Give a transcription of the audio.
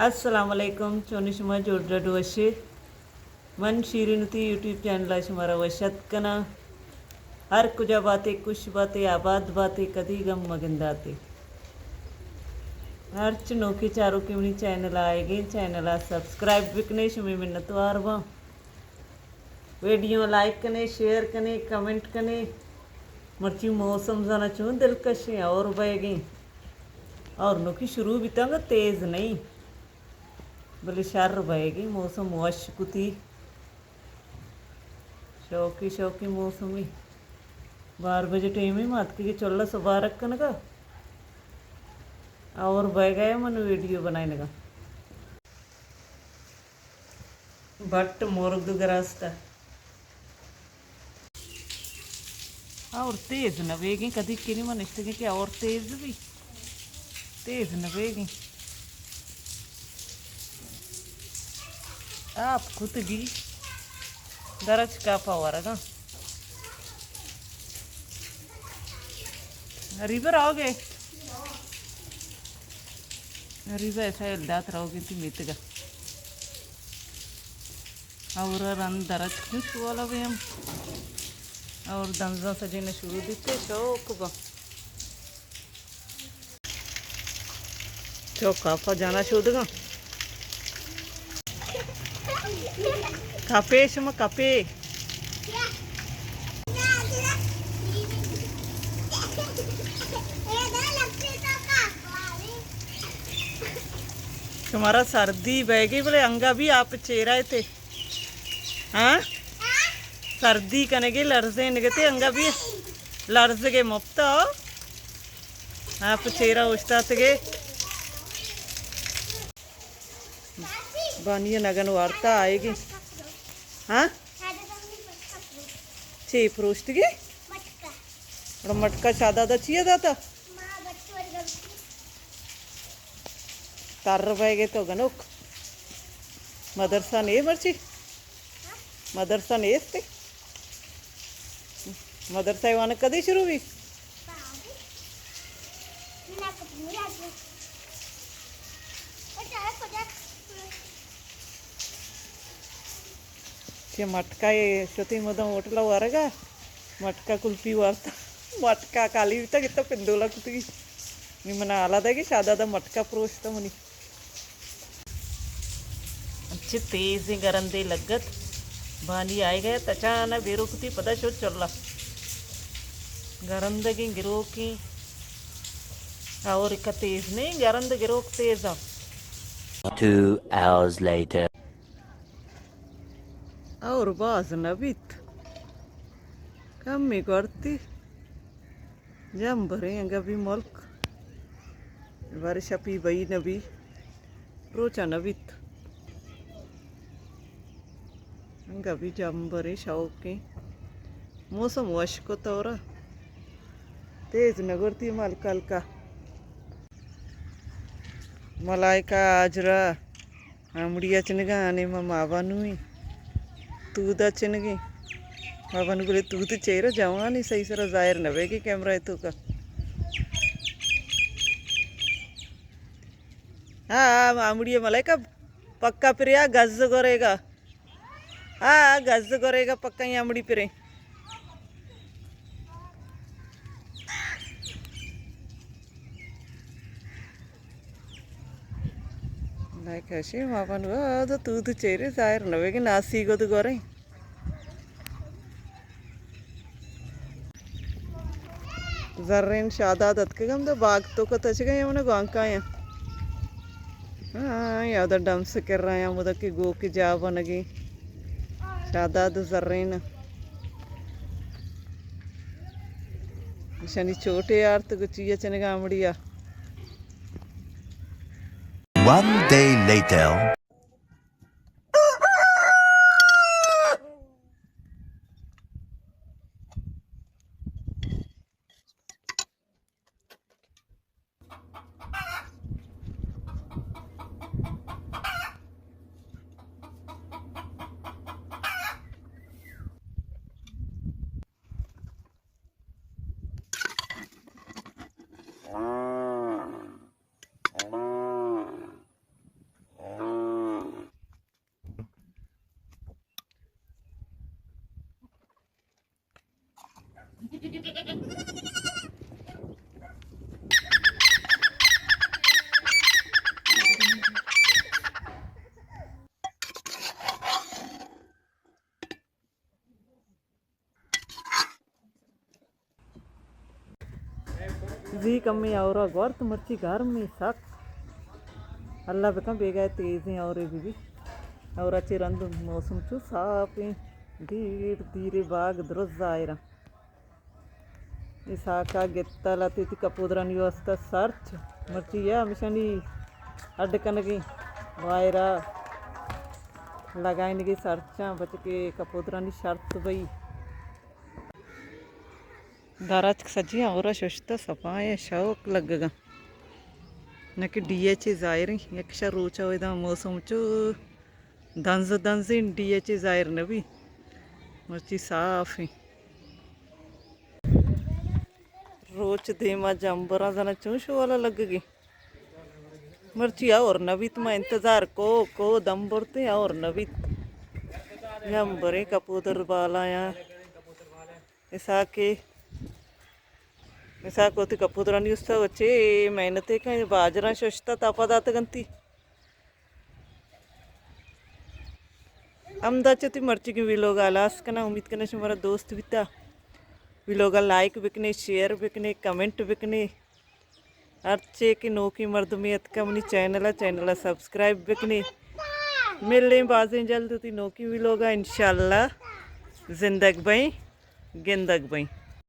السلام علیکم، چونی شما؟ جوڑ ڈڈ وشے؟ من شیرین وتی یوٹیوب چینل ءَ شمارا وش اتک کناں۔ ہر کجا باتے، خوش باتے، آباد باتے، کدی گم مگنداتے۔ ہرچ نوکیں چاروکے منی چینل ءَ آئیگیں، چینل ءَ سبسکرائب بکنے، شمے منتوار باں۔ ویڈیو لائک کنے، شیئر کنے، کمنٹ کنے۔ مرچی موسم زانا چون دلکشیں، اور بئیگیں۔ اور نوکی شروع بیتاں گا، تیز نہیں، بلے شر بئیگیں، موسم وش کتی۔ شوقی شوقی موسمی۔ بار بجے ٹیمی مات کہ چلا سبارک کنگا۔ اور بئیگا من ویڈیو بنائینگا۔ بٹ مرگ گراستا۔ اور تیز نہ بیگیں، کدی کنی من اشتگیں کہ اور تیز بی، تیز نہ بیگیں۔ آپ کتگی درچ کاپا ورگا۔ ریبر آگے۔ ریبر ایسا الدات رہوگی تی میتگا۔ اور رند درچ کن شوالا بیم۔ اور دنزاں سجین شروع بیتے شوق با۔ چو کافا جانا شودگا۔ کپے شما کپے۔ شمارا سردی بیگی بلے انگا بھی آپ چیرا تے۔ ہاں؟ سردی کنگے، لرزینگے تے انگا بھی لرزگے مپتا۔ آپ چیرا اوشتاتگے۔ بانی نگن وارتا آئیگی۔ ہاں؟ چی پروشتگی؟ اور مٹکا شادادا چیا داتا؟ تر بئیگے تو گنوک۔ مدرسہ نے مرچی؟ مدرسہ نیست؟ مدرسہ وانگ کدی شروع بی؟ چہ مٹکا ءَ شتیں مدام ہوٹل ءَ ورگا، مٹکا کلپی وارتا، مٹکا کالی بیتا، گتا پندولا کتگی۔ نی منا حالا دے کہ شادادا مٹکا پروشتا منی۔ چہ تیزیں گرندے لگت، بانی آئیگا تچانا بیرو کتی پدا شد چلا۔ گرندگیں گروکیں، اور کا تیز نہیں، گرند گروک تیز آ۔ Two hours later. اور باز نہ بیت، کمی گورتی۔ جمبریں انگا بھی ملک، بارے شپی بئی نبی، روچا نبیت۔ انگا بھی جمبریں شوقیں۔ موسم وش کتورا، تیز نگورتی ملک ہلکا۔ ملائکہ آجرا۔ آمڑی ءَ چنگا آنے ما ماں بانویں۔ تود ءَ چنگیں۔ ماں بانو بلے تود چہرہ جوانی صحیح سرا ظاہر نہ بیگی کیمرہ ءِ توکا۔ ہاں، ہاں، آمڑی ءَ ملائکہ پکا پریا گز گوریگا۔ ہاں، گز گوریگا پکا ہی آمڑی پریں۔ نہ کشی ما بن، او تو تو چیرے ظاہر نہ بیگی ناسی گد گوریں۔ زرین شاداد اتکگم دو باغ تو کتچگا یا من گوانکایا۔ ہاں، یا دا ڈمس کر رہا یا مدکی گو کی جا بنگی۔ شاداد زرین۔ اشانی چوٹے آرت گچی چنگا مڑیا۔ One day later. زی کمے اور گورت، مرچی گرمی سک۔ اللہ بکن بیگاہ تیزیں اور بی بی۔ اور اچے رند موسم چو صاف ہیں۔ دیر دیر باغ درست ظاہر ہیں۔ اسحاقا گتا لاتیتی کپودرانی واسطہ سرچ۔ مرچی یا ہمشانی اڈ کنگی وائرا لگائنگی سرچاں، بچکے کپودرانی شرط بئی۔ دراچک سجیاں ہورا ششتہ، صفائیں شوق لگگا۔ نہ کہ ڈی ایچ اے ظاہر ہیں، یک شہ روچا ودا موسم چو دنز دنزیں، ڈی ایچ اے ظاہر نہ بی۔ مرچی صاف ہیں۔ روچ دیما جمبراں زنا چون شوالا لگگی۔ مرچی اور نہ بیت، ما انتظار کو، کو دم برتے اور نہ بیت۔ جمبریں کپودر بالایاں۔ اسحاقے، اسحاق وتی کپودرانی استا وچے محنتے کن، باجراں ششتا تاپا داتگنتی۔ ہمدا چہ وتی مرچیگیں ویلوگ ءَ ہلاس کناں۔ امیت کناں شمارا دوست بیتا۔ ویلوگ ءَ لائک بکنے، شیئر بکنے، کمنٹ بکنے۔ ہرچے کہ نوکیں مردمے اتکا منی چینل ءَ، چینل ءَ سبسکرائب بکنے۔ ملیں بازیں جلد وتی نوکیں ویلوگ ءَ انشاءاللہ۔ زندگ بئیں، گندگ بئیں۔